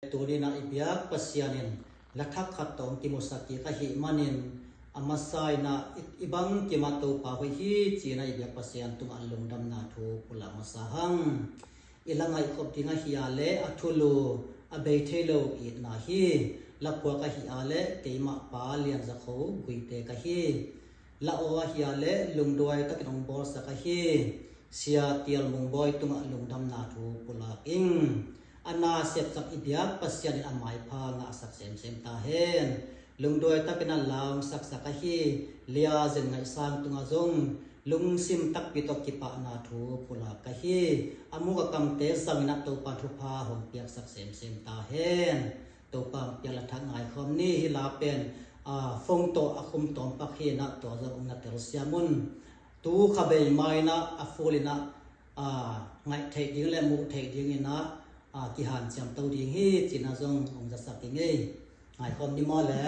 ໂຕນີ້ນະ ອີບຽກປະຊຽນເອງ ລະທັກຂັດຕອງຕິມຸສະກີກະຫິມານິນ ອາມາຊາຍນະ ອີ ອີບັງກິມະໂຕປາໂຫຍຫິ ຈີນະ ອີບຽກປະຊຽນ ຕຸງອາລຸງດຳນາທູ ປຸລາມາສາຫັງ ອີລະໄງຄົບຕິງະຫິອາເລ ອະທຸລູ ອະເບເທໂລ ອີດນາຫິ ລະພວກກະຫິອາເລ ເກມະປາ ລຽນສະໂຄ ກຸຍເຕກະຫິ ລະໂອອະຫິອາເລ ລຸງດວຍ ຕະກິນອົງບໍສະກະຫິ ເຊຍຕຽວມຸງບອຍ ຕຸງອາລຸງດຳນາທູ ປຸລາກິງ ອານາເຊັບສັກ ອີບຽກປະຊຽນ ອາມາຍພາງະສັກເຊັມເຊັມຕາເຮນ ລຸງດວຍຕະເປນນາລາວ ສັກສະກະຫິ ເລຍເຊັນໄງຊາງ ຕຸງອາຈົງ ລຸງຊິມຕັກປີຕອກກິປະນາທູ ປຸລາກະຫິ ອາມຸກະກຳເຕສັງນະ ໂຕປາທຸພາ ຫົງປຽກສັກເຊັມເຊັມຕາເຮນ ໂຕປາປຽກລະທັກງາຍຄອມນີ້ ຫິລາເປັນ ອາ ຟົງໂຕອາຄຸມຕອມປັກເຮນະ ໂຕຈະອົງນະເຕລເຊຍມຸນ ຕູຂະເບຍໄມນະ ອາຟູລິນະ ອາ ໄງເທກດິງ ແລະ ໝູເທກດິງນີ້ນະ ອາ ກິຫານຊຽມເຕົ້າດິງຮີ່ ຈີນາຈົງ ອົງຈະສັກດິງເອ ຫາຍຄອມນິມອນແລະ